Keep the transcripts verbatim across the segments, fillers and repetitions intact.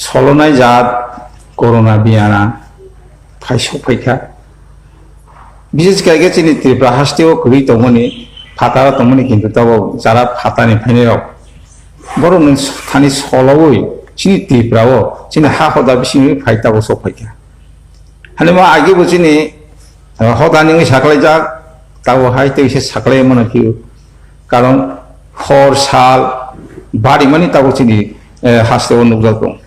Solonai jat corona biyana phai sok phaikha. Bises khe chini Tripura hasteo kwrwi tongmani, phataro tongmani, kintu tabok jara phatani phainairok, borok nwng thani solowi chini Tripura o, chini ha hoda bisingwi phai tabok sok phaikha. Hani ma agi bo chini, eh, hodani wngwi saklaijak, tabok hai tei se saklai mano phiyo. Karon hor sal barimani tabok chini, eh, hasteo nukjak tong.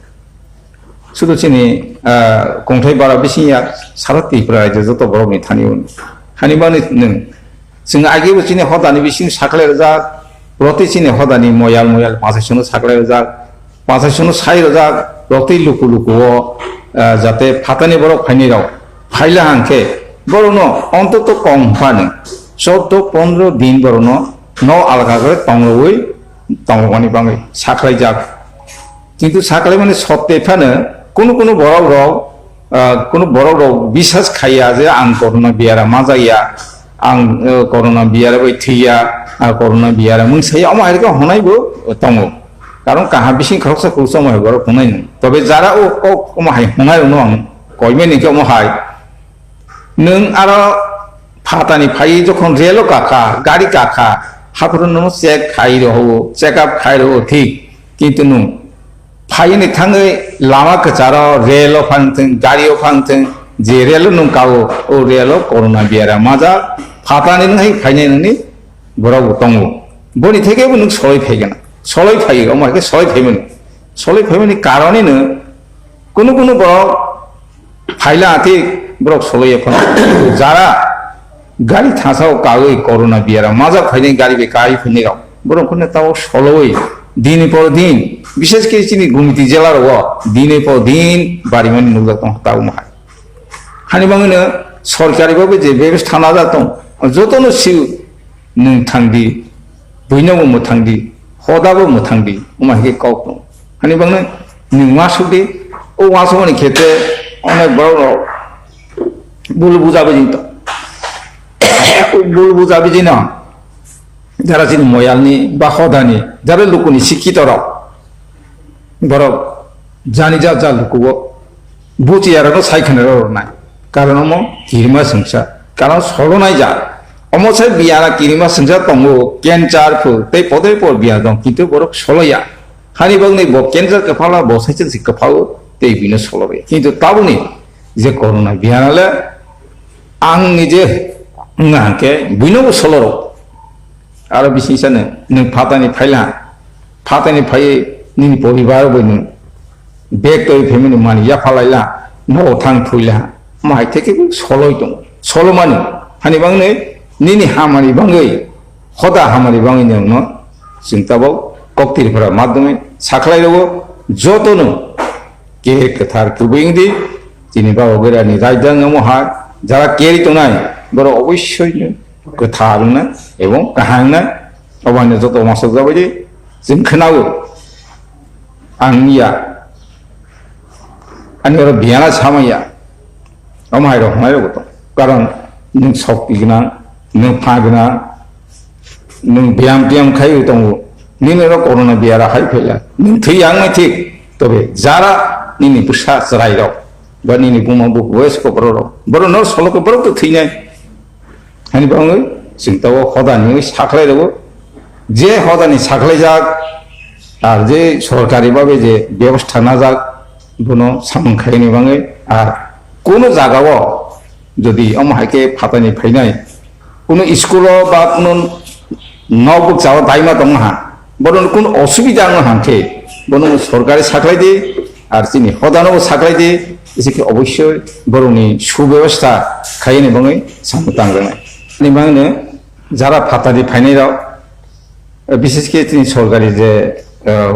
Sudu chini, ah, kongthai bara bising ya sara Tripura rajyo joto borok ni thani o. Hani bani nwng. Chwng agi bo chini hodani bising saklai rwjak, roti chini hodani moyal moyal pachai sono saklai rwjak, pachai sono sai rwjak, roti luku luku o, ah, jate phatani borok phainai rok phaila hangkhe borok no ontoto kong phano chordo pondro din borok no no alga khe tongrogwi tongmani bangwi saklai jak. Kintu saklai mani sotte phano kunu kunu borok rok, ah, kunu borok rok bisas khaiya je ang corona biyara majak ya, ang, eh, corona biyara bai thwiya, ah, corona biyara mungsai omo hai khe honai bo tongo. Karon kaham bising khoroksa khoroksa omo hai borok honai no. Tobe jara o kok omo hai honai no ang koimani khe omo hai. Nwng aro phatani phai jokhon relo kakha, gari kakha, haphuru nwng check khai rw, check up khai rw thik. Kintu nwng phaini thangwi lama kwcharo relo phang thwng, gario phang thwng, je relo nwng kao, o relo corona biyara majak, phatani nwng hai phainai nini borok bo tongo. Boni theke bo nwng soloi phai gana. Soloi phai, omo hai khe soloi phaimani. Soloi phaimani karonino kunu kunu borok phaila thik borok soloi ya phano. Jara gari thasao kawi corona biyara majak phainai gari bai kai phainai rok. Borok khone tao soloi din por din. Bishes khe chini Gumiti jela rogo din por din barimani nukjak tong tao mahai. Hani bangwino sorkari babe je bebostha najak tong, jotono siu nwng thangdi, buinobo mwthangdi, hodabo mwthangdi, omo hai khe kok tong. Hani bangno nwng uansukdi, o uansukmani khetre onek borok rok bul buja bijing tong. Bul buja bijing no, jara chini moyalni ba hodani, jara lukuni sikkito rok, borok jani ja ja lukugo buchi yarano sai khna rw rwnai. Karon omo kirima sengsa. Karon solo nai ja. Omo sai biyara kirima sengsa tongo, cancer phu, tei podoi por biyar dong, kintu borok solo ya. Hani bagni bo cancer kwphala, bo sai chwng si kwphao, tei bino solo ya. Kintu tabuni je corona biyara le ang nije wngna hangke bino bo solo rw. Aro bising sano nwng phatani phaila, phatani phai nini poribar bai nwng bag toi family mani yapha laila, no thang thuila, ma hai theke bo soloi tong, solo mani, hani bangni nini hamani bangwi, hoda hamani bangwi nwng no, chwng tabok kok Tripura madhyome sakhlai rogo, joto no Khe kwthar kwbwi wngdi, chini Baba Goirani raidang omo hai jara keri tongnai, borok oboisoi no kwthar wngnai ebong kaham wngnai, obo haino joto masok jabai di, chwng khwnao, ang ya, ani oro biyana sama ya, omo hai rok hwnai rok tong, karon nwng sokti gwnang, nwng pha gwnang, nwng biyam tiyam khai tongo, nini oro corona biyara hai phaila, nwng thwi yang nai thik, tobe jara nini bwsa chwrai rok, ba nini buma buku wes ko borok rok, borok no solo ko borok to thwi nai, hani bangwi chwng tabok hoda ni sakhlai rogo, je hoda ni sakhlai jak, ar je sorkari babe je bebostha najak, bono samung khai ni bangwi, ar kuno jaga o Jodi omo hai khe phatani phainai, kunu school o ba kunu nokbwk chao daima tongma ha, bono kunu osubida wng ha khe, bono sorkari saklai di, ar chini hodano bo saklai di, isi khe obossoi borokni subebostha khaiyani bagwi samung tangjaknai. Ni bagwino jara phatani phainai rok, bises khe chini sorkari je, eh,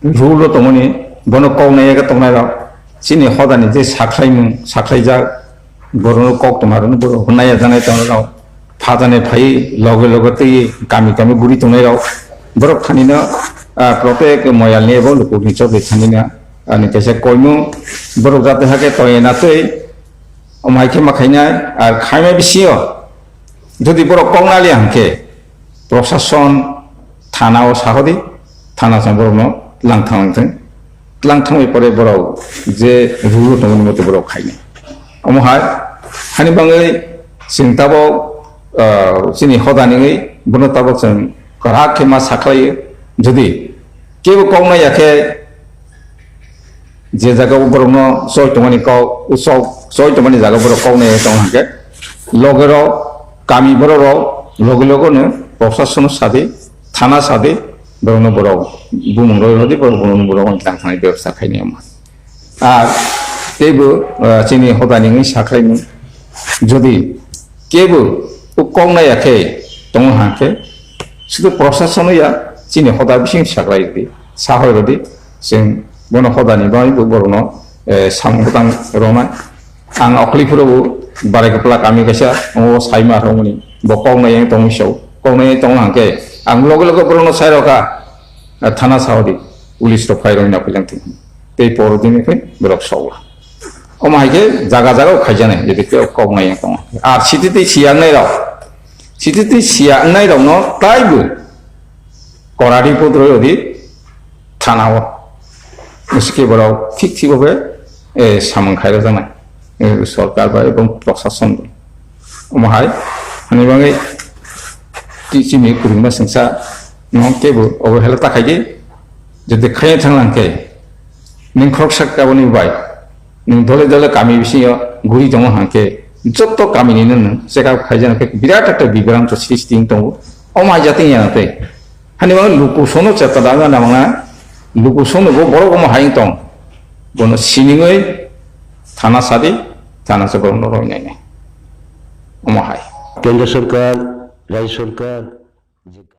rule o tongmani, bono kok naiya khe tongnai rok, chini hodani je sakhlaimung, sakhlaijak, borokno kok tongma rokno borok hwnna yajaknai tongnai rok, phatani phai loge loge twi kami kami guri tongnai rok, borok thanino, ah, protek moyalni ebo lukukni chokri thanino, ani kaisa koimung, borok jate hakhe toyena twi, omo hai khe ma khainai, ar khaima bisingo, jodi borok kok naliya hwnkhe, prosason thana o sahodi, thana sa borokno langthang langthang. tlang thangwi pore borok je rule tongmani mote borok khainai. Omo hai, hani bangwi chwng tabok, ah, chini hoda ningwi bono tabok chwng kwrak khe ma sakhlaio. Jodi kebo kok nai ya khe, je jaga o borokno choi tongmani kok, o choi, choi tongmani jaga borok kok nai tong hwnkhe, loge rok, kami borok rok loge loge no proshasano sadi, thana sadi, borokno borok bumung roi rodi, borok bumung borok tlang thani bebostha khainai omo. Ar teibo, ah, chini hoda ningwi sakhlaimung, jodi kebo o kok nai ya khe tongo hwnkhe, sudu proshasano ya chini hoda bising sakhlai rodi, sahoi rodi, chwng bono hodani bagwi bo borokno, eh, samung bwtang rwnai. Ang okli phuru barai kwpla kami kaisa, o saima rwmani, bo kok nai yang tongwi sao, kok nai yang tong hwnkhe, ang loge loge borokno sai rokha, ah, thana saodi, police rok phai rokna phailang thung. Tei poro dini khe borok sogla. Omo hai khe jaga jaga o khaijaknai, jodi khe kok nai yang tong. Ar sititi siya wngnai rok, sititi siya wngnai rokno taibo korari pudroi odi thana o. Uske borok thik thik o khe, eh, samung khai rok jaknai, eh, sorkar bai ebong proshashan bai. Omo hai, hani bangwi ti-, chini kwrwngma sengsa no kebo obo hela ta khai di, jodi khai thang lang khe, nwng khoroksa kaboni bai, nwng dole dole kami bisingo guri tongo hwnkhe, joto kami ni nwng check up khai jana khe birat ekta bibranto sristi wng tongo. Omo hai jati ya tei. Hani bangwi luku sono cheta da na mangna, luku sono bo borok omo hai wng tong. Bono siningoi thana sadi, thana se borokno roi nai nai. Omo hai. Kendra Sarkar, Rajya Sarkar,